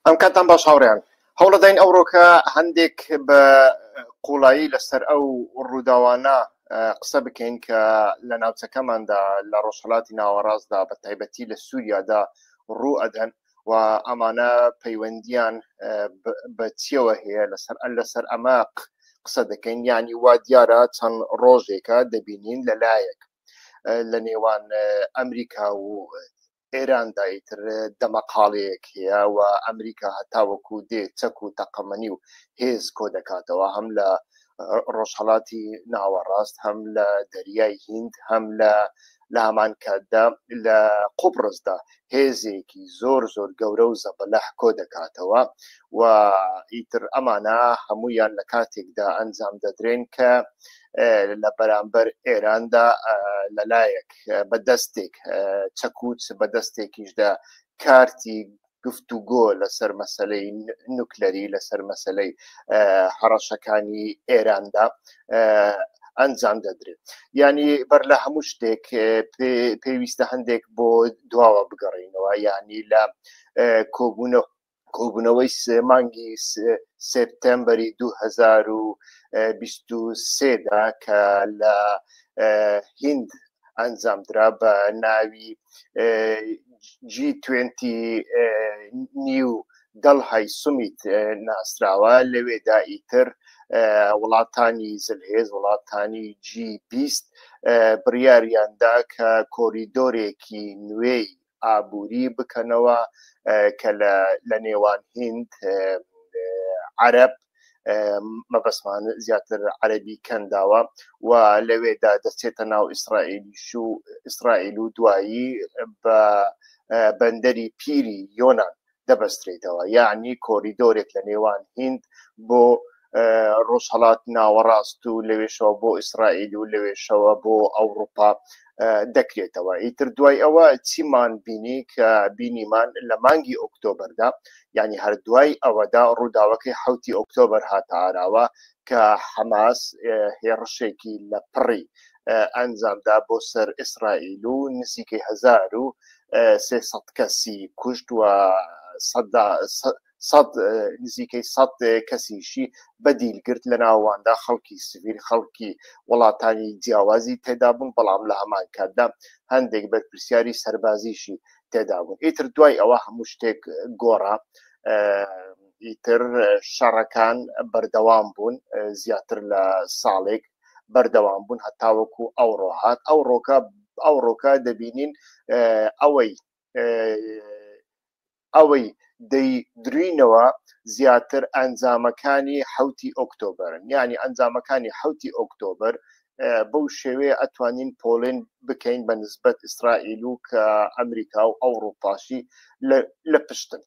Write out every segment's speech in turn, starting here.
ئەم کاتان باش هاوڕێیان هەوڵەدەین ئەوڕۆکە هەندێک بە قوڵایی لەسەر ئەو ڕووداوانە قسە بکەین کە لە ناوچەکەماندا لە ڕۆژهڵاتی ناوەڕاستدا بە تایبەتی لە سووریادا ڕوو ئەدەن و ئەمانە پەیوەندیان بە چیەوە هەیە لەسەر لەسەر ئەمە قسە دەکەین یعنی وا دیارە چەند ڕۆژێکە دەبینین لەلایەک لە نێوان ئەمریکا و ئێراندا ئیتر دەمەقاڵەیەک هەیە و ئەمریکا هەتاوەکو دێ چەک و تەقەمەنی و هێز کۆ دەکاتەوە هەم لە ڕۆژهەڵاتی ناوەڕاست هەم لە دەریای هیند هەم لە لە هەمان کاتدا لە قوبڕسدا هێزێکی زۆر زۆر گەورە و زەبەلەح کۆ دەکاتەوە و ئیتر ئەمانە هەمویان لە کاتێکدا ئەنجام دەدرێن کە لە بەرامبەر ئێراندا لەلایەک بە دەستێک چەکوچ بە دەستێکیشدا کارتی گفتوگۆ لەسەر مەسلەی نوکلەری لەسەر مەسلەی هەڕەشەکانی ئێراندا ئەنجام دەدرێت ینی بەر لە هەموو شتێک پێویستە هەندێک بۆ دواوە بگەڕینەوە ینی لە کۆبوونەوە کۆبوونەوەی سێ مانگی سێپتەمبەری 2023 دا کە لە هیند ئەنجامدرا بە ناوی G20 نیو دەڵهای سومیت ناسراوە لەوێدا ئیتر وڵاتانی زلهێز وڵاتانی جی 20 بڕیاریاندا کە کۆریدۆرێکی نوێی ئابووری بکەنەوە کە لە نێوان هیند عەرەب مەبەستمان زیاتر عەربی کەنداوە و لەوێدا دەچێتە ناو ئیسرائیلیش و ئیسرائیل و دوایی بە بەندەری پیری یۆناان دەبەسترێتەوە یعنی کۆریدۆرێک لە نێوان هیند بۆ ڕۆژهەڵات ناوەڕاست و لەوێشەوە بۆ ئیسرائیل و لەوێشەوە بۆ ئەوروپا دەکرێتەوە ئیتر دوای ئەوە چیمان بینی کە بینیمان لە مانگی ئۆکتۆبەردا یعنی هەر دوای ئەوەدا ڕووداوەکەی حوتی ئۆکتۆبەر هاتە ئاراوە کە حەماس هێڕشێکی لە پڕی ئەنجامدا بۆ سەر ئیسرائیل و نزیکەی 1300 کەسی کوشت و سەد نزیکەی سەد کەسیشی بەدیل گرت لە ناواندا خەڵکی سڤیل خەڵکی وڵاتانی جیاوازی تێدا بوون بەڵام لە هەمان کاتدا هەندێک بەرپرسیاری سەربازیشی تێدا بوون ئیتر دوای ئەوە هەموو شتێک گۆڕا ئیتر شەڕەکان بەردەوام بوون زیاتر لە ساڵێک بەردەوام بوون هەتاوەکو ئەوڕۆ هات ئەوڕۆکە ئەوڕۆکە دەبینین ئەوەی ئەوەی دەیدروینەوە زیاتر ئەنجامەکانی حوتی ئۆکتۆبرن یعنی ئەنجامەکانی حوتی ئۆکتۆبر بەو شێوەیە ئەتوانین پۆلێن بکەین بە نسبەت ئیسرائیل و کە ئەمریکا و ئەوروپاشی لە پشتن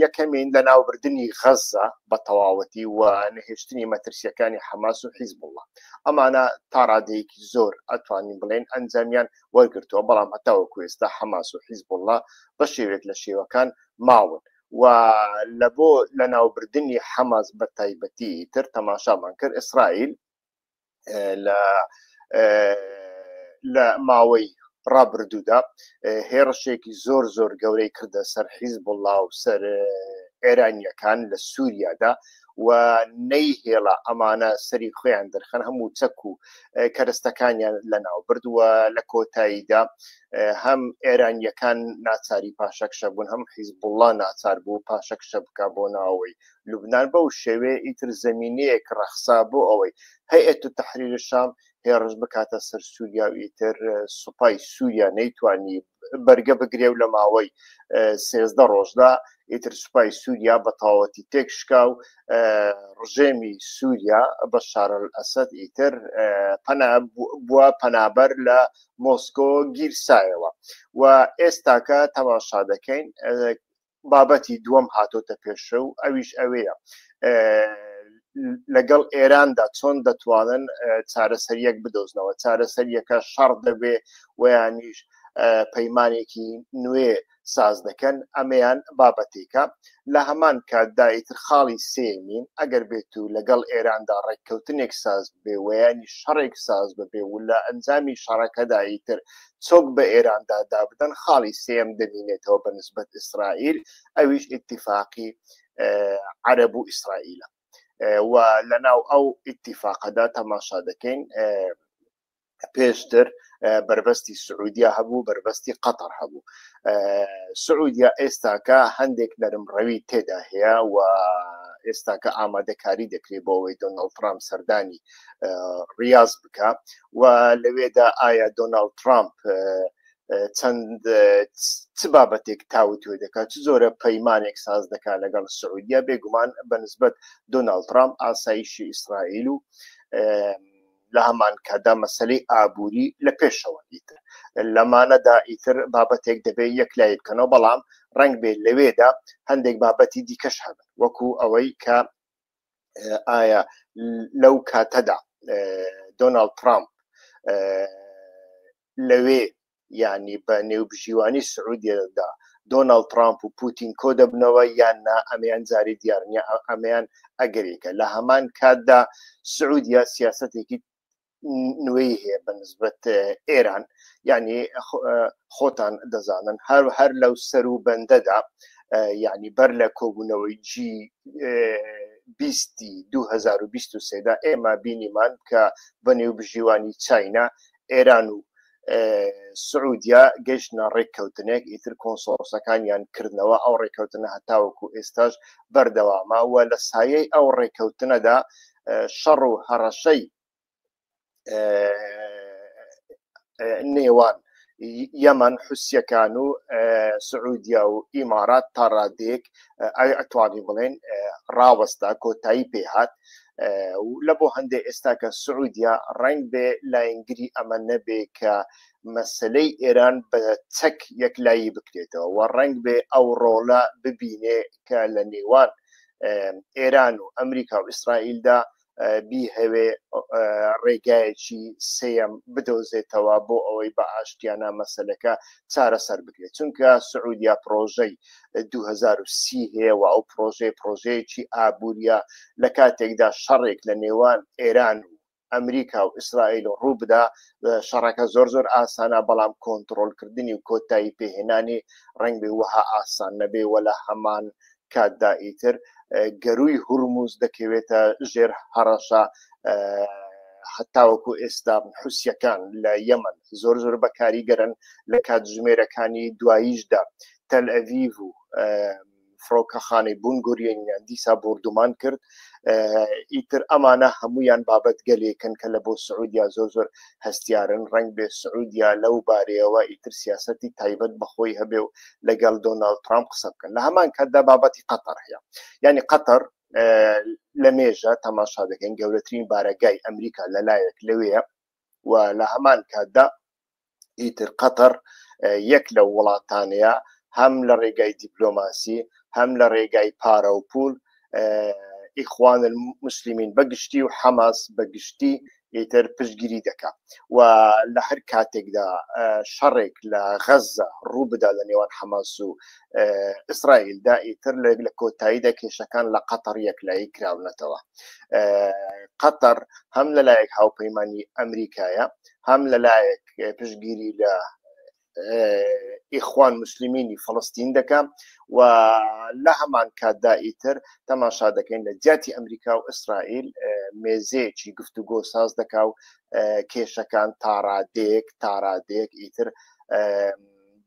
یەکەمین لە ناوبردنی غەزە بە تەواوەتی و نەهێشتنی مەترسیەکانی حەماس و حیزبوڵڵا ئەمانە تاڕادەیەکی زۆر ئەتوانین بڵێن ئەنجامیان وەرگرتووە، بەڵام هەتاوەکو ئێستا حەماس و حیزبوڵڵا بە شێوەیەک لە شێوەکان ماون و لە بۆ لەناوبردنی حەماس بە تایبەتی تر تەماشامان کرد ئیسرائیل لە لە ماوەی ڕابردوودا هێڕشێکی زۆر زۆر گەورەی کردە سەر حیزبوڵڵا و سەر ئێرانیەکان لە سووریادا و نەیهێڵا ئەمانە سەری خۆیان دەرخەن هەموو چەک و کەرەستەکانیان لەناو برد و لە کۆتاییدا هەم ئێرانیەکان ناچاری پاشەکشە بوون هەم حیزبوڵڵا ناچار بوو پاشەکشە بکە بۆ ناوەوەی لوبناان بەو شێوێ ئیتر زمینەیەک ڕەخسا بۆ ئەوەی هەیئەت تەحریر شام هێڕش بکاتە سەر سووریا و ئیتر سوپای سووریا نەیتوانی بەرگە بگرێ و لە ماوەی 13 ڕۆژدا ئیتر سوپای سووریا بە تەواوەتی تێکشکا و ڕژێمی سووریا بە شارل ئەسەد ئیتر بووە پەنابەر لە مۆسکۆ گیرسایەوە و ئێستاکە تەماشا دەکەین بابەتی دووەم هاتۆتە پێشە و ئەویش ئەوەیە لەگەڵ ئێراندا چۆن دەتوانن چارەسەریەک بدۆزنەوە چارەسەریەکە شەڕ دەبێ ویانیش پەیمانێکی نوێ ساز دەکەن، ئەمەیان بابەتێکە. لە هەمان کاتدا ئیتر خاڵی سێیەمین ئەگەر بێت و لەگەڵ ئێراندا ڕێککەوتنێک ساز ببێ وەیانی شەڕێک ساز ببێ و لە ئەنجامی شەڕەکەدا ئیتر چۆک بە ئێراندا دابدەن، خاڵی سێیەم دەمینێتەوە بە نسبەت ئیسرائیل، ئەویش ئیتیفاقی عەرەب و ئیسرائیلە و لەناو ئەو ئیتیفاقەدا تەماشا دەکەین پێشتر بەربەستی سعودیا هەبوو، بەربەستی قەتەر هەبوو. سعودیا ئێستاکە هەندێک نەرم ڕەوی تێدا هەیە و ئێستاکە ئامادەکاری دەکرێت بۆ ئەوەی دۆناڵد ترامپ سەردانی ڕیاز بکە و لەوێدا ئایا دۆناڵد ترامپ چەند چ بابەتێک تاوتوێ دەکات، چ جۆرە پەیمانێک ساز دەکات لەگەڵ سعودیا؟ بێگومان بەنسبەت دۆناڵد ترامپ ئاسایشی ئیسرائیل و لە هەمان کاتدا مەسەلەی ئابووری لە پێشەوە ئیتر لەمانەدا ئیتر بابەتێک دەبێت یەکلایی بکەنەوە، بەڵام ڕەنگ بێت لەوێدا هەندێک بابەتی دیکەش هەبن وەکو ئەوەی کە ئایا لەو کاتەدا دۆناڵد ترامپ لەوێ یانی بە نێوبژیوانی سعودیەدا دۆناڵد ترامپ و پوتین کۆ دەبنەوە یان نا، ئەمەیان جاری دیار نییە، ئەمەیان ئەگەرێکە. لە هەمان کاتدا سعودیە سیاسەتێکی نوێی هەیە بە نسبەت ئێران، یعنی خۆتان دەزانن هەر هەر لەو سەر و بەندەدا، یعنی بەر لە کۆبوونەوەی جی بیستی 2023 دا ئێمە بینیمان کە بە نێوبژیوانی چاینا ئێران و سعودیا گەیشتنە ڕێککەوتنێک، ئیتر کۆنسۆڵسەکانیان کردنەوە، ئەو ڕێککەوتنە هەتاوەکو ئێستاش بەردەوامە و لە سایەی ئەو ڕێککەوتنەدا شەڕ و هەڕەشەی نێوان یەمەن حوسیەکان و سعودیا و ئیمارات تا ڕادەیەک ئەتوانی بڵێن ڕاوەستا، کۆتایی پێهات. و لە بۆ هەندێ ئێستا کە سعودیا ڕەنگ بێ لاینگری ئەمە نەبێ کە مەسلەی ئێران بە چەک یەکلایی بکرێتەوە و ڕەنگ بێ ئەو ڕۆڵە ببینێ کە لە نێوان ئێران و ئەمریکا و ئیسرائیلدا بیهەوێ ڕێگایەکی سێیەم بدۆزێتەوە بۆ ئەوەی بە ئاشتیانە مەسەلەکە چارەسەر بکرێت، چونکە سعودیا پرۆژەی 2030 هەیە و ئەو پرۆژەیە پرۆژەیەکی ئابووریە، لە کاتێکدا شەڕێک لە نێوان ئێران و ئەمریکا و ئیسرائیل ڕوو بدا شەڕەکە زۆر زۆر ئاسانە، بەڵام کۆنتڕۆڵکردنی و کۆتایی پێهێنانی ڕەنگ بێ وەها ئاسان نەبێ و لە هەمان کاتدا ئیتر گەرووی هورموز دەکەوێتە ژێر هەڕەشە. هەتاوەکو ئێستا حوسیەکان لە یەمەن زۆر زۆر بەکاریگەرن، لە کاتژمێرەکانی دواییشدا تەل ئەڤیڤ و فڕۆکەخانەی بونگوریەنیان دیسا بۆردومان کرد. ئیتر ئەمانە هەمویان بابەت گەلێکن کە لە بۆ سعودیا زۆر زۆر هەستیارن. ڕەنگ بێ سعودیا لەو بارەیەوە ئیتر سیاسەتی تایبەت بەخۆی هەبێ و لەگەڵ دۆناڵد ترامپ قسە بکەن. لە هەمان کاتدا بابەتی قەتەر هەیە، یعنی قەتەر لە مێژە تەماشا دەکەین گەورەترین بارەگای ئەمریکا لەلایەک لەوەیە و لە هەمان کاتدا ئیتر قەتەر یەک لەو وڵاتانەیە هەم لە ڕێگای دیپلۆماسی هەم لە ڕێگای پارە و پول ئیخوان المسلمین بەگشتی و حەماس بەگشتی ئیتر پشتگیری دەکا و لە هەر کاتێکدا شەڕێک لە غەزە ڕوو بدا لە نێوان حەماس و ئیسرائیلدا ئیتر لە کۆتاییدا کێشەکان لە قەتەر یەکلایی کراونەتەوە. قەتەر هەم لەلایەک هاوپەیمانی ئەمریکایە، هەم لەلایەک پشتگیری لە ئیخوان مسلمینی فلستین دەکا و لە هەمان کاتدا ئیتر تەماشا دەکەین لە جیاتی ئەمریکا و ئیسرائیل مێزەیەکی گفتوگۆ ساز دەکا و کێشەکان تاڕادەیەک تاڕادەیەک ئیتر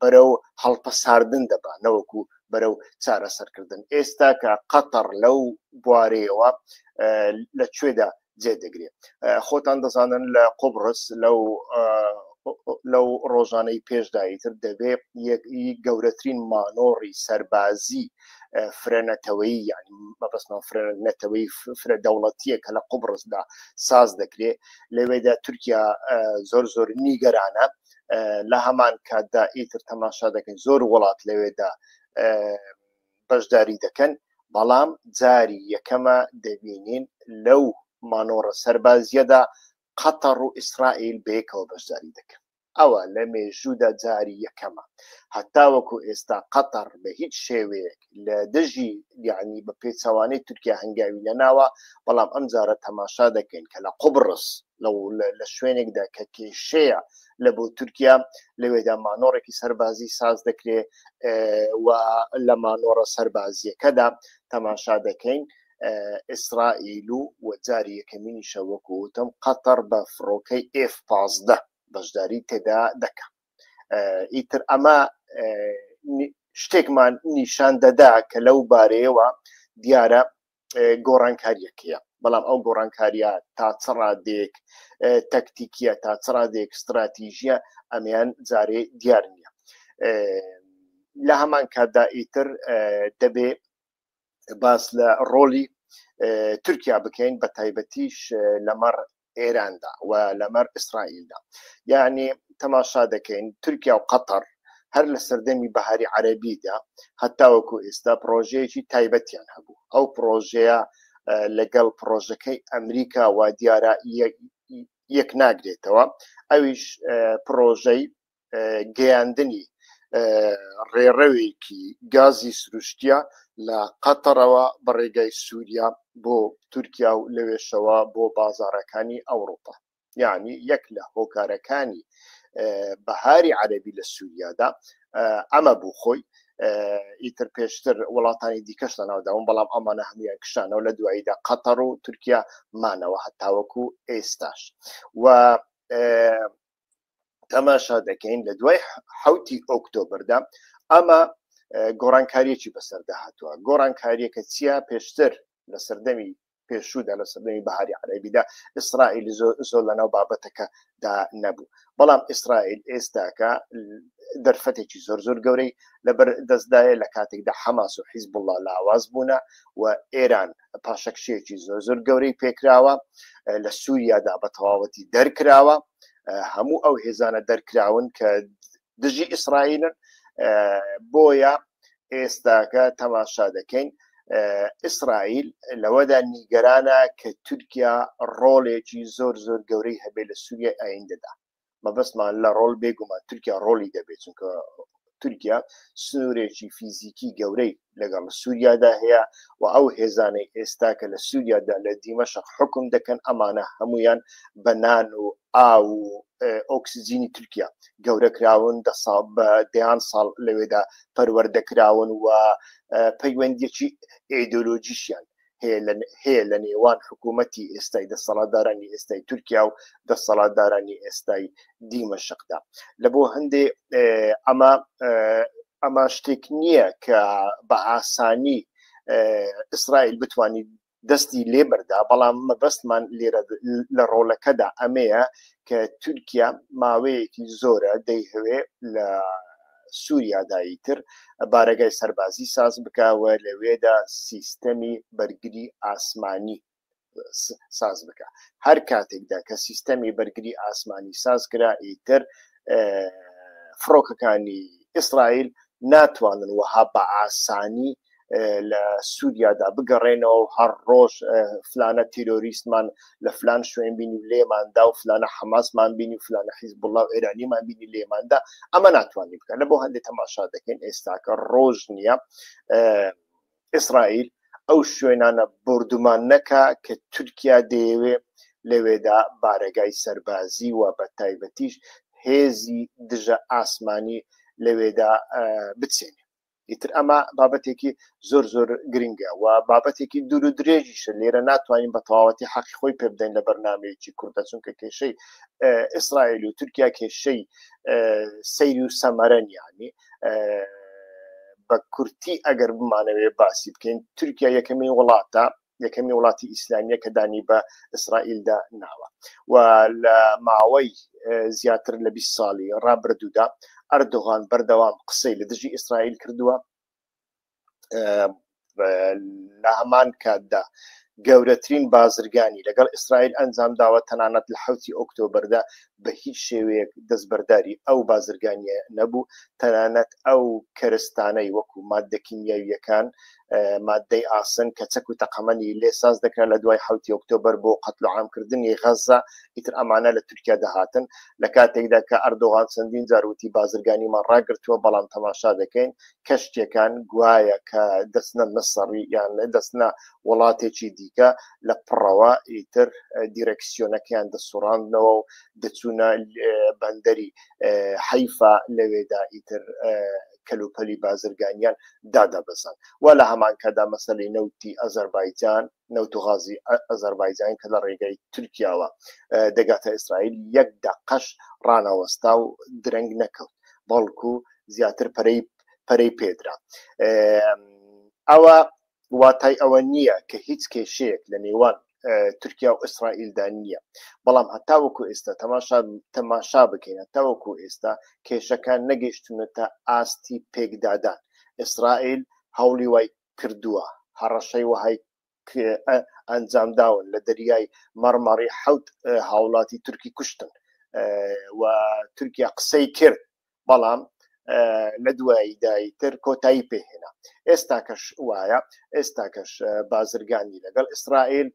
بەرەو هەڵپەساردن دەبا نەوەکو بەرەو چارەسەرکردن. ئێستا کە قەتەر لەو بوارەیەوە لە کوێدا جێ دەگرێ خۆتان دەزانن لە قوبرس لەو لەو ڕۆژانەی پێشدا ئیتر دەبێ گەورەترین مانۆڕی سەربازی فرەنەتەوەیی، یعنی مەبەستمان فرەنەتەوەی فرە دەوڵەتیە کە لە قوبرسدا ساز دەکرێ، لەوێدا تورکیا زۆر زۆر نیگەرانە. لە هەمان کاتدا ئیتر تەماشا دەکەین زۆر وڵات لەوێدا بەشداری دەکەن، بەڵام جاری یەکەمە دەبینین لەو مانۆڕە سەربازیەدا قەتەڕ و ئیسرائیل بەیەکەوە بەشداری دەکەن. ئەوە لە مێژوودا جاری یەکەمە. هەتاوەکو ئێستا قەتەر بە هیچ شێوەیەک لە دژی یعنی بە پێچەوانەی تورکیا هەنگاوی نەناوە، بەڵام ئەم جارە تەماشا دەکەین کە لە قوبڕس لە شوێنێکدا کە کێشەیە لە بۆ تورکیا لەوێدا مانۆڕێکی سەربازی ساز دەکرێ و لە مانۆڕە سەربازیەکەدا تەماشا دەکەین ئیسرائیل و و جاری یەکەمینیشە وەکو وتم قەتەر بە فڕۆکەی F-15 بەشداری تێدا دەکا. ئیتر ئەمە شتێکمان نیشان دەدا کە لەو بارەیەوە دیارە گۆڕانکاریەکەیە بەڵام ئەو گۆڕانکاریە تا چ ڕادێک تەکتیکیە تا چ ڕادێک استراتیژیە ئەمیان جارێ دیار نییە لە هەمان کاتدا ئیتر دەبێ باس لە ڕۆلی تورکیا بکەین بە تایبەتیش لەمەڕ ئێراندا و لەمەر ئیسرائیلدا یعنی تەماشا دەکەین تورکیا و قەتەر هەر لە سەردەمی بەهاری عەربیدا هەتاوەکو ئێستا پرۆژەیەکی تایبەتیان هەبوو ئەو پرۆژەیە لەگەڵ پرۆژەکەی ئەمریکا و دیارە یەک ناگرێتەوە ئەویش پرۆژەی گەیاندنی ڕێڕەوێکی گازی سروشتیە لە قەتەرەوە بە ڕێگای سووریا بۆ تورکیا و لەوێشەوە بۆ بازارەکانی ئەوروپا یعنی یەک لە هۆکارەکانی بەهاری عەربی لە سووریادا ئەمە بوو خۆی ئیتر پێشتر وڵاتانی دیکەش لەناوداون بەڵام ئەمانە هەمویان کشانەوە لە دواییدا قەتەر و تورکیا مانەوە هەتاوەکو ئێستاش و تەماشا دەکەین لە دوای حوتی ئۆکتۆبردا ئەمە گۆڕانکاریەکی بەسەردا هاتووە گۆڕانکاریەکە چییە پێشتر لە سەردەمی پێشوودا لە سەردەمی بەهاری عەرەبیدا ئیسرائیل زۆر لەناو بابەتەکە دا نەبوو بەڵام ئیسرائیل ئێستاکە دەرفەتێکی زۆر زۆر گەورەی لەبەر دەستدایە لە کاتێکدا حەماس و حیزبوڵڵا لاواز بوونە و ئێران پاشەکشێکی زۆر زۆر گەورەی پێکراوە لە سووریادا بە تەواوەتی دەرکراوە هەموو ئەو هێزانە دەرکراون کە دژی ئیسرائیلن بۆیە ئێستاکە تەماشا دەکەین ئیسرائیل لەوەدا نیگەرانە کە تورکیا ڕۆڵێکی زۆر زۆر گەورەی هەبێت لە سووریای ئایندەدا مەبەستمان لە ڕۆڵ بێگومان تورکیا ڕۆڵی دەبێت چونکە تورکیا سنوورێکی فیزیکی گەورەی لەگەڵ سووریادا هەیە و ئەو هێزانەی ئێستا کە لە سووریادا لە دیمەشق حکوم دەکەن ئەمانە هەمویان بە نان و ئاو و ئۆکسجینی تورکیا گەورە کراون دە ساڵ بە دەیان ساڵ لەوێدا پەروەردە کراون و پەیوەندیەکی ئایدۆلۆژیشیان هەیە لە نێوان حکوومەتی ئێستای دەسەڵاتدارانی ئێستای تورکیا و دەسەڵاتدارانی ئێستای دیمەشقدا لە بۆ هەندێ ئەمە ئەمە شتێک نییە کە بە ئاسانی ئیسرائیل بتوانیت دەستی لێ بەردا بەڵام مەبەستمان لێرە لە ڕۆلەکەدا ئەمەیە کە تورکیا ماوەیەکی زۆرە دەیهەوێ لە سووریادا ئیتر بارەگای سەربازی ساز بکە و لەوێدا سیستەمی بەرگری ئاسمانی ساز بکە هەر کاتێکدا کە سیستەمی بەرگری ئاسمانی ساز کرا ئیتر فڕۆکەکانی ئیسرائیل ناتوانن وەها بە ئاسانی لە سووریادا بگەڕێنەوە و هەر ڕۆژ فلانە تیرۆریستمان لە فلان شوێن بینی و لێماندا و فلانە حەماسمان بینی و فلانە حیزبوڵڵا و ئێرانیمان بینی لێماندا ئەمە ناتوانانی بکەن لە بۆ هەندێک تەماشا دەکەین ئێستاکە ڕۆژ نییە ئیسرائیل ئەو شوێنانە بردومان نەکا کە تورکیا دەیەوێ لەوێدا بارەگای سەربازی و بە تایبەتیش هێزی دژە ئاسمانی لەوێدا بچێنێ ئیتر ئەمە بابەتێکی زۆر زۆر گرنگە و بابەتێکی دوور و درێژیشە لێرە ناتوانین بە تەواوەتی حەقی خۆی پێ بدەین لە بەرنمەیەکی کوردە چونکە کێشەی ئیسرائیل و تورکیا کێشەی سەیر و سەمەرەن یانی بە کورتی ئەگەر بمانەوێ باسی بکەین تورکیا یەکەمین وڵاتە یەکەمی وڵاتی ئیسلامیە کە دانی بە ئیسرائیلدا ناوە و لە ماوەی زیاتر لە 20 ساڵی ڕابردوودا ئەردۆغان بەردەوام قسەی لە دژی ئیسرائیل کردووە لە هەمان کاتدا گەورەترین بازرگانی لەگەڵ ئیسرائیل ئەنجام داوە تەنانەت لە حوتی ئۆکتۆبردا بە هیچ شێوەیەک دەستبەرداری ئەو بازرگانیە نەبوو، تەنانەت ئەو کەرستانەی وەکو ماددە کیمیاوییەکان، ماددەی ئاسن کە چەک و تەقەمەنی لێ ساز دەکرا لە دوای حەوتی ئۆکتۆبەر بۆ قەتلوعامکردنی غەززە، ئیتر ئەمانە لە تورکیا دەهاتن، لە کاتێکدا کە ئەردۆغان چەندین جار وتی بازرگانیمان ڕاگرتووە، بەڵام تەماشا دەکەین کەشتیەکان گوایە کە دەچنە مسڕ یان دەچنە وڵاتێکی دیکە لە پڕەوە ئیتر دیرەکسیۆنەکەیان دەسوڕاندنەوە و دەچوونە بەندەری حەیفا لەوێدا ئیتر کەلوپەلی بازرگانیان دادەبەزان و لە هەمان کاتدا مەسەلەی نەوتی ئەزەربایجان نەوت و غازی ئەزەربایجان کە لە ڕێگەی تورکیاوە دەگاتە ئیسرائیل یەک دەقەش ڕانەوەستا و درەنگ نەکەوت بەڵکو زیاتر پەرەی پەرەی پێدرا. ئەوە واتای ئەوە نییە کە هیچ کێشەیەک لە نێوان تورکیا و ئیسرائیلدا نییە، بەڵام هەتاوەکو ئێستا تەماشا تەماشا بکەین هەتاوەکو ئێستا کێشەکان نەگەیشتونەتە ئاستی پێکدادان. ئیسرائیل هەوڵی وای کردووە، هەڕەشەی وەهای ئەنجامداون لە دەریای مەڕمەڕی حەوت هاوڵاتی تورکی کوشتن و تورکیا قسەی کرد بەڵام لە دواییدای تر کۆتایی پێهێنا. ئێستاکەش وایە، ئێستاکەش بازرگانی لەگەڵ ئیسرائیل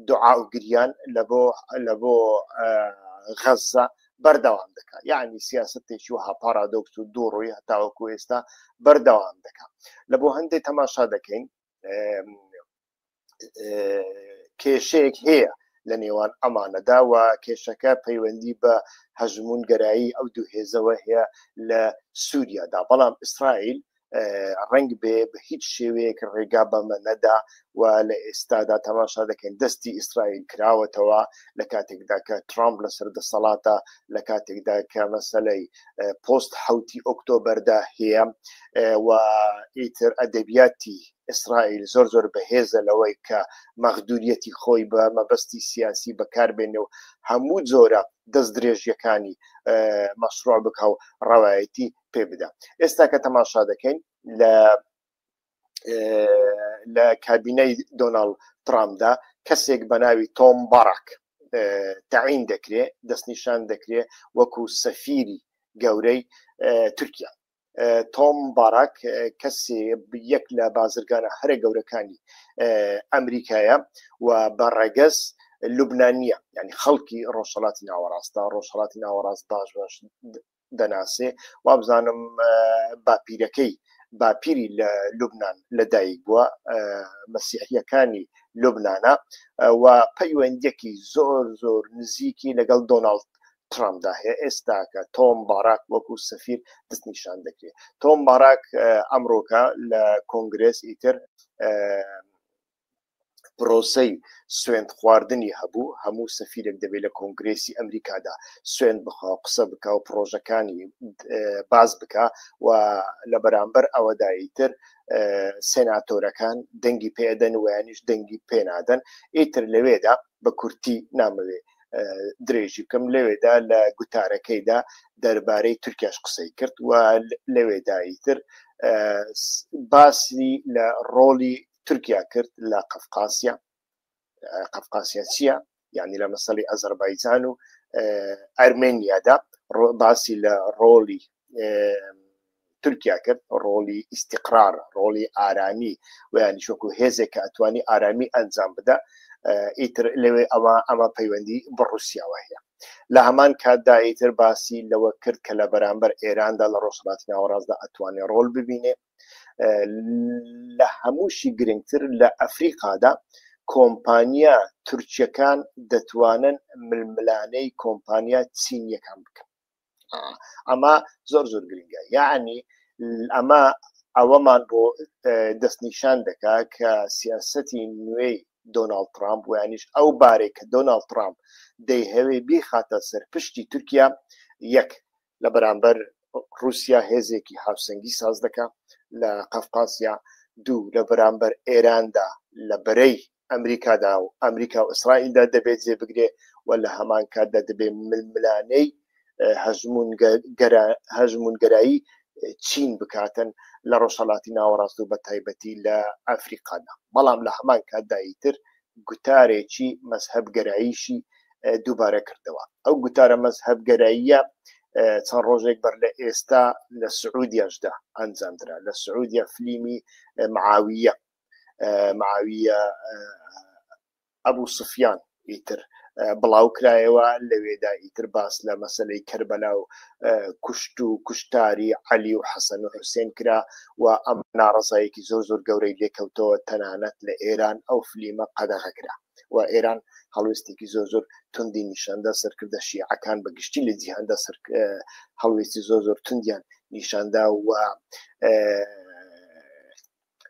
دوعا و گریان لە بۆ لە بۆ غەززە بەردەوام دەکات. یعنی سیاستێکی وەها پارادۆکس و دووڕووی هەتاوەکو ئێستا بەردەوام دەکات. لە بۆ هەندێک تەماشا دەکەین کێشەیەک هەیە لە نێوان ئەمانەدا و کێشەکە پەیوەندی بە هەژمونگەرایی ئەو دوو هێزەوە هەیە لە سووریادا، بەڵام ئیسرائیل ڕەنگ بێ بە هیچ شێوەیەک ڕێگا بەمە نەدا و لە ئێستادا تەماشا دەکەین دەستی ئیسرائیل کراوەتەوە لە کاتێکدا کە ترامپ لەسەر دەسەڵاتە، لە کاتێکدا کە مەسەلەی پۆست حوتی ئۆکتۆبەردا هەیە و ئیتر ئەدەبیاتی ئیسرائیل زۆر زۆر بەهێزە لەوەی کە مەغدوریەتی خۆی بە مەبەستی سیاسی بەکاربێنێ و هەموو جۆرە دەست درێژیەکانی مەشروع بکە و ڕەوایەتی پێ بدا. ئێستا کە تەماشا دەکەین لە لە کابینەی دۆناڵد ترامپدا کەسێک بە ناوی تۆم باراک تەعین دەکرێ، دەستنیشان دەکرێ وەکو سەفیری گەورەی تورکیا. تۆم باراک کەسێ یەک لە بازرگانە هەرە گەورەکانی ئەمریکایە و بە ڕەگەز لوبنانیە، یعنی خەڵکی ڕۆژهەڵاتی ناوەڕاستە، ڕۆژهەڵاتی ناوەڕاست باش باش دەناسێ، وابزانم باپیرەکەی باپیری لە لوبناان لەدایک بووە، مەسیحیەکانی لوبناە و پەیوەندیەکی زۆر زۆر نزیکی لەگەڵ دۆناڵد ترامپدا هەیە. ئێستاکە تۆم باراک وەکو سەفیر دەستنیشان دەکرێت. تۆم باراک ئەمڕۆکە لە کۆنگرێس ئیتر پرۆسەی سوێند خواردنی هەبوو، هەموو سەفیرێک دەبێت لە کۆنگرێسی ئەمریکادا سوێند بخوا و قسە بکا و پرۆژەکانی باس بکا و لە بەرامبەر ئەوەدا ئیتر سێناتۆرەکان دەنگی پێدەن و یانیش دەنگی پێنادەن. ئیتر لەوێدا بە کورتی نامەوێ درێژی بکەم، لەوێدا لە گوتارەکەیدا دەربارەی تورکیاش قسەی کرد و لەوێدا ئیتر باسی لە ڕۆڵی تورکیا کرد لە قەفقاسیا. قەفقاسیا چییە؟ یعنی لە مەسەلی ئەزەربایجان و ئەرمێنیادا باسی لە ڕۆڵی تورکیا کرد، ڕۆڵی ئیستیقرار، ڕۆڵی ئارامی و یانیش وەکو هێزێک کە ئەتوانی ئارامی ئەنجام بدا. ئیتر لەوێ ئەوە ئەمە پەیوەندی بە ڕووسیاوە هەیە. لە هەمان کاتدا ئیتر باسی لەوە کرد کە لە بەرامبەر ئێراندا لە ڕۆژهەڵاتی ناوەڕاستدا ئەتوانێ ڕۆڵ ببینێ. لە هەمووشی گرنگتر لە ئەفریقادا کۆمپانیا تورکیەکان دەتوانن ململانێی کۆمپانیا چینیەکان بکەن. ئەمە زۆر زۆر گرنگە، یعنی ئەمە ئەوەمان بۆ دەستنیشان دەکا کە سیاسەتی نوێی دۆناڵد ترامپ و یانیش ئەو بارێک کە دۆناڵد ترامپ دەیهەوێ بیخاتە سەر پشتی تورکیا، یەک لە بەرامبەر رووسیا هێزێکی هاوسەنگی ساز دەکا لە قەفقاسیا، دوو لە بەرامبەر ئێراندا لە بەرەی ئەمریکادا و ئەمریکا و ئیسرائیلدا دەبێت جێ بگرێ و لە هەمان کاتدا دەبێت ململانێی هەژموونگەرایی چین بکاتن لە ڕۆژهەڵاتی ناوەڕاست و بە تایبەتی لە ئەفریقادا. بەڵام لە هەمان کاتدا ئیتر گوتارێکی مەزهەبگەراییشی دووبارە کردەوە. ئەو گوتارە مەزهەبگەراییە چەند ڕۆژێک بەر لە ئێستا لە سعودیاشدا ئەنجامدرا. لە سعودیا فلیمی معاویە معاویە ئەبو سفیان ئیتر بڵاو کرایەوە، لەوێدا ئیتر باس لە مەسەلەی کەربەلا و کوشت و کوشتاری عەلی و حەسەن و حوسێن کرا و ئەم ناڕەزایەکی زۆر زۆر گەورەی لێکەوتەوە، تەنانەت لە ئێران ئەو فلیمە قەدەغە کرا و ئێران هەڵوێستێکی زۆر زۆر توندی نیشاندا، سەرکردە شیعەکان بە گشتی لە جیهاندا هەڵوێستی زۆر زۆر توندیان نیشاندا و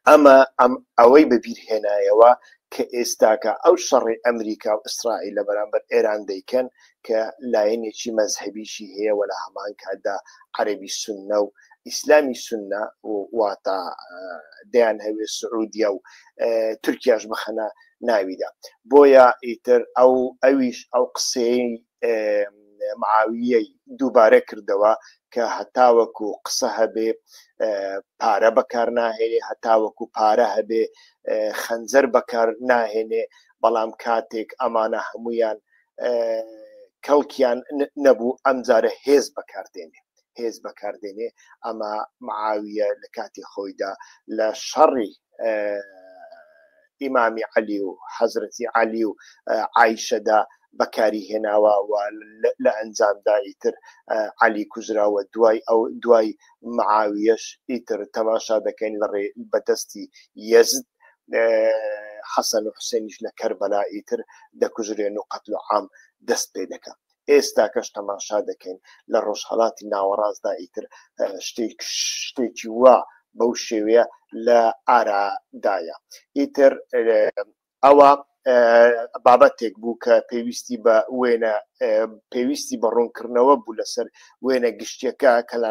ئەمە ئەم ئەوەی بەبیر هێنایەوە کە ئێستاکە ئەو شەڕی ئەمریکا و ئیسرائیل لە بەرامبەر ئێران دەیکەن کە لایەنێکی مەزهەبیشی هەیە و لە هەمان کاتدا عەرەبی سوننە و ئیسلامی سوننە واتە دەیانهەوێ سعودیە و تورکیاش بخەنە ناویدا. بۆیە ئیتر ئەو ئەویش ئەو قسەی معاویەی دووبارە کردەوە کە هەتاوەکو قسە هەبێ پارە بەکار ناهێنێ، هەتاوەکو پارە هەبێ خەنجەر بەکار ناهێنێ، بەڵام کاتێک ئەمانە هەمویان کەڵکیان نەبوو ئەمجارە هێز بەکاردێنێ، هێز بەکاردێنێ. ئەمە معاویە لە کاتی خۆیدا لە شەڕی ئیمامی عەلی و حەزرەتی عەلی و عایشەدا بەکاری هێناوە و لە ئەنجامدا ئیتر عەلی کوژراوە. دوای ئەو دوای معاویەش ئیتر تەماشا دەکەین لە ڕێ بەدەستی یەزد حەسەن و حوسێنیش لە کەربەلا ئیتر دەکوژرێن و قەتل و عام دەست پێ دەکا. ئێستاکەش تەماشا دەکەین لە ڕۆژهەڵاتی ناوەڕاستدا ئیتر شتێک شتێکی وا بەو شێوەیە لە ئارادایە. ئیتر ئەوە بابەتێک بوو کە پێویستی بە وێنە پێویستی بە ڕوونکردنەوە بوو لەسەر وێنە گشتیەکە کە لە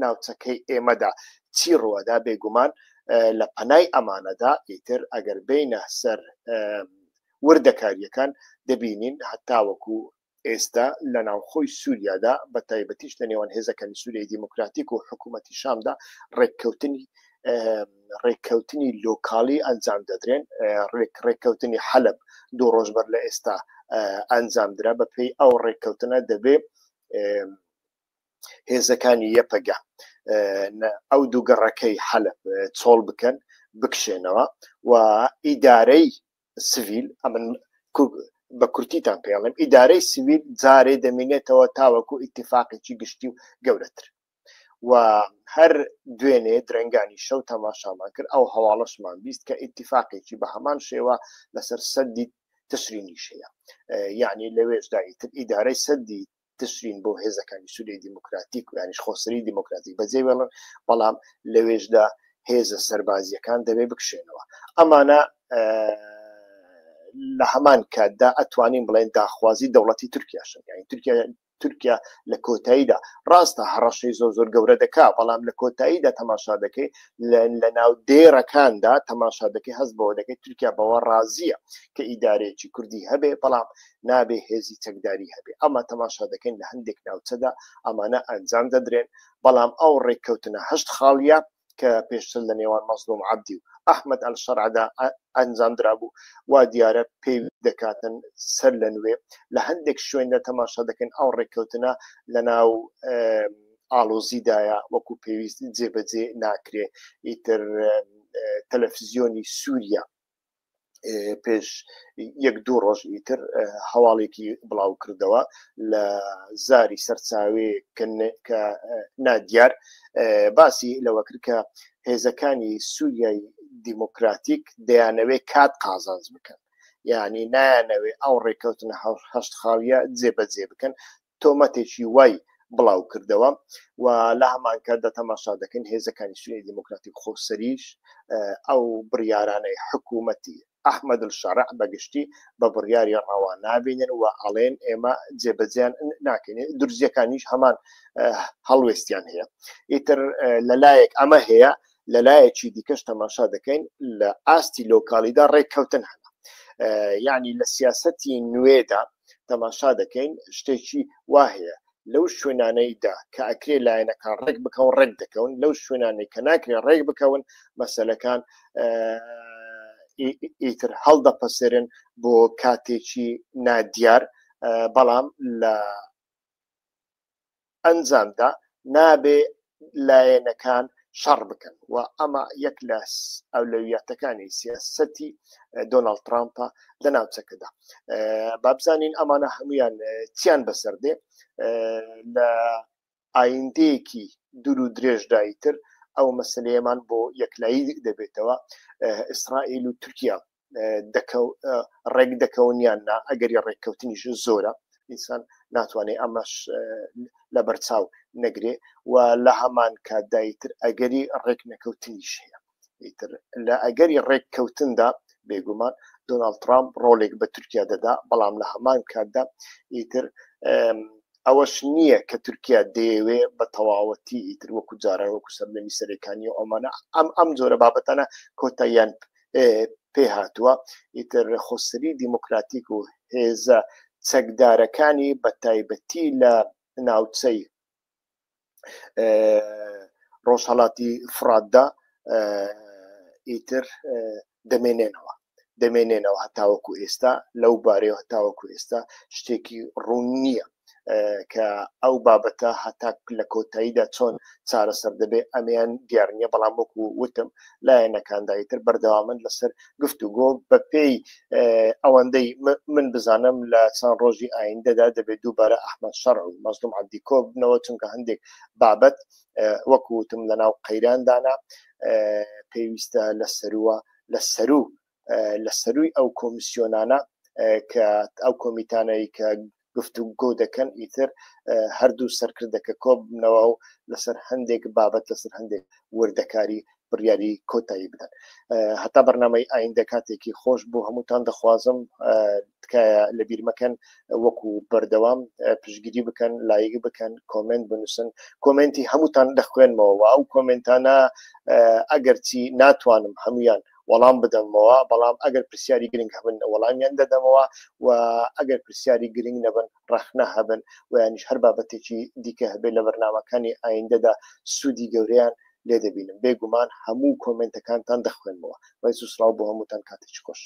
ناوچەکەی ئێمەدا چی ڕووەدا. بێگومان لە پەنای ئەمانەدا ئیتر ئەگەر بینە سەر وردەکارییەکان دەبینین هەتاوەکو ئێستا لە ناوخۆی سووریادا بە تایبەتیش لە نێوان هێزەکانی سووریای دیموکراتیک و حکوومەتی شامدا ڕێککەوتنی ڕێککەوتنی لۆکاڵی ئەنجام دەدرێن. ڕێککەوتنی حەلب دوو ڕۆژ بەر لە ئێستا ئەنجام درا. بە پێی ئەو ڕێککەوتنە دەبێ هێزەکانی یەپەگە ئەو دوو گەڕەکەی حەلب چۆڵ بکەن، بکشێنەوە و ئیدارەی سڤیل، ئەمن بە کورتیتان پێڵێم، ئیدارەی سڤیل جارێ دەمینێتەوە تاوەکو ئیتفاقێکی گشتی و گەورەتر. و هەر دوێنێ درەنگانی شەو تەماشامان کرد، ئەو هەواڵەشمان 20 کە ئیتفاقێکی بە هەمان شێوە لەسەر سەدی تشرینیش هەیە، یعنی لەوێشدا ئیتر ئیدارەی سەدی تشرین بۆ هێزەکانی سووریای دیموکراتیک و یانیش خۆسەری دیموکراتیک بەجێ بێڵن، بەڵام لەوێشدا هێزە سەربازیەکان دەبێ بکشێنەوە. ئەمانە لە هەمان کاتدا ئەتوانین بڵێن داخوازی دەوڵەتی تورکیاشن. یعنی تورکیا لە کۆتاییدا ڕاستە هەڕەشەی زۆر زۆر گەورە دەکا، بەڵام لە کۆتاییدا تەماشا دەکەی لە ناو دێرەکاندا تەماشا دەکەی هەست بەوە دەکەی تورکیا بەوە ڕازیە کە ئیدارەیەکی کوردی هەبێ، بەڵام نابێ هێزی چەکداری هەبێ. ئەمە تەماشا دەکەین لە هەندێک ناوچەدا ئەمانە ئەنجام دەدرێن، بەڵام ئەو ڕێککەوتنە 8 خاڵیە کە پێشتر لە نێوان مەزلوم عەبدی و ئەحمەد ئەلشەرعدا ئەنجام درابوو، وا دیارە پێویست دەکاتن سەر لە نوێ لە هەندێک شوێندا تەماشا دەکەن ئەو ڕێککەوتنە لە ناو ئاڵۆزیدایە، وەکو پێویست جێبەجێ ناکرێ. ئیتر تەلەفزیۆنی سووریا پێش یەک دوو ڕۆژ ئیتر هەواڵێکی بڵاو کردەوە لە زاری سەرچاوەیەک کە نادیار باسی لەوە کرد کە هێزەکانی سووریای دیموکراتیک دەیانەوێت کات قازانج بکەن، یعنی نایانەوێت ئەو ڕێککەوتنە 8 خاڵیە جێبەجێ بکەن. تۆمەتێکی وای بڵاو کردەوە و لە هەمان کاتدا تەماشا دەکەن هێزەکانی سووریای دیموکراتیک خۆسەریش ئەو بڕیارانەی حکوومەتی ئەحمەد الشارع بەگشتی بە بڕیاری ڕەوا نابینن و ئەڵێن ئێمە جێبەجێیان ناکەین. درزیەکانیش هەمان هەڵوێستیان هەیە. ئیتر لەلایەک ئەمە هەیە، لەلایەکی دیکەش تەماشا دەکەین لە ئاستی لۆکالیدا ڕێککەوتن هەیە. یعنی لە سیاسەتی نوێدا تەماشا دەکەین شتێکی وا هەیە لەو شوێنانەیدا کە ئەکرێ لایەنەکان ڕێک بکەون ڕێک دەکەون، لەو شوێنانەی کە ناکرێ ڕێک بکەون مەسەلەکان ئیتر هەڵدەپەسێرن بۆ کاتێکی نادیار. بەڵام لە ئەنجامدا نابێ لایەنەکان شەڕ بکەن و ئەمە یەک لە ئەولەویاتەکانی سیاسەتی دۆناڵد ترامپە لە ناوچەکەدا. با بزانین ئەمانە هەمویان چیان بەسەر دێ لە ئایندەیەکی دوور و درێژدا ئیتر ئەو مەسلەیەمان بۆ یەکلایی دەبێتەوە ئیسرائیل و تورکیا ڕێک دەکەون یان نا ئەگەری ڕێککەوتنیش زۆرە ئینسان ناتوانێت ئەمەش لە بەرچاو نەگرێ و لە هەمان کاتدایتر ئەگەری ڕێک نەکەوتنیش هەیە ئیتر لە ئەگەری ڕێککەوتندا بێگومان دۆناڵد ترامپ ڕۆڵێک بە تورکیا دەدا بەڵام لە هەمان کاتدا ئیتر ئەوەش نییە کە تورکیا دەیەوێ بە تەواوەتی ئیتر وەکو جاران وەکو سەردەمی سەرەکانی و ئەمانە ئەم ئەم جۆرە بابەتانە کۆتاییان پێ هاتووە ئیتر خۆسەری دیموکراتیک و هێزە چەکدارەکانی بە تایبەتی لە ناوچەی ڕۆژهەڵاتی فڕاتدا ئیتر دەمێنێنەوە دەمێنێنەوە هەتاوەکو ئێستا لەو بارەیەوە هەتاوەکو ئێستا شتێکی ڕوون نییە کە ئەو بابەتە هەتا لە کۆتاییدا چۆن چارەسەر دەبێ ئەمەیان دیار نییە بەڵام وەکو وتم لایەنەکاندا ئیتر بەردەوامن لەسەر گفتوگۆ بەپێی ئەوەندەی من بزانم لە چەند ڕۆژی ئایندەدا دەبێت دووبارە ئەحمەد شەرع و مەزلوم عەبدی کۆ بنەوە چونکە هەندێک بابەت وەکو وتم لەناو قەیراندانە پێویستە لە سەرووە لە سەروو لە سەرووی ئەو کۆمیسیۆنانە کە ئەو کۆمیتانەی کە گفتوگۆ دەکەن ئیتر هەردوو سەرکردەکە کۆبنەوە و لەسەر هەندێک بابەت لەسەر هەندێک وردەکاری بڕیاری کۆتایی بدەن هەتا بەرنامەی ئایندە کاتێکی خۆش بۆ هەمووتان دەخوازم تکایە لەبیر مەکەن وەکو بەردەوام پشگیری بکەن لایک بکەن کۆمنت بنووسن کۆمنتی هەمووتان دەخوێنمەوە ئەو کۆمنتانە ئەگەرچی ناتوانم هەمویان وەڵام بدەمەوە بەڵام ئەگەر پرسیاری گرنگ هەبن وەڵامیان دەدەمەوە و ئەگەر پرسیاری گرنگ نەبن ڕەخنە هەبن و یانیش هەر بابەتێکی دیکە هەبێت لە بەرنامەکانی ئایندەدا سوودی گەورەیان لێ دەبینم بێگومان هەموو کۆمێنتەکانتان دەخوێنمەوە ڕێز و سڵاو بۆ هەمووتان کاتێکی خۆش.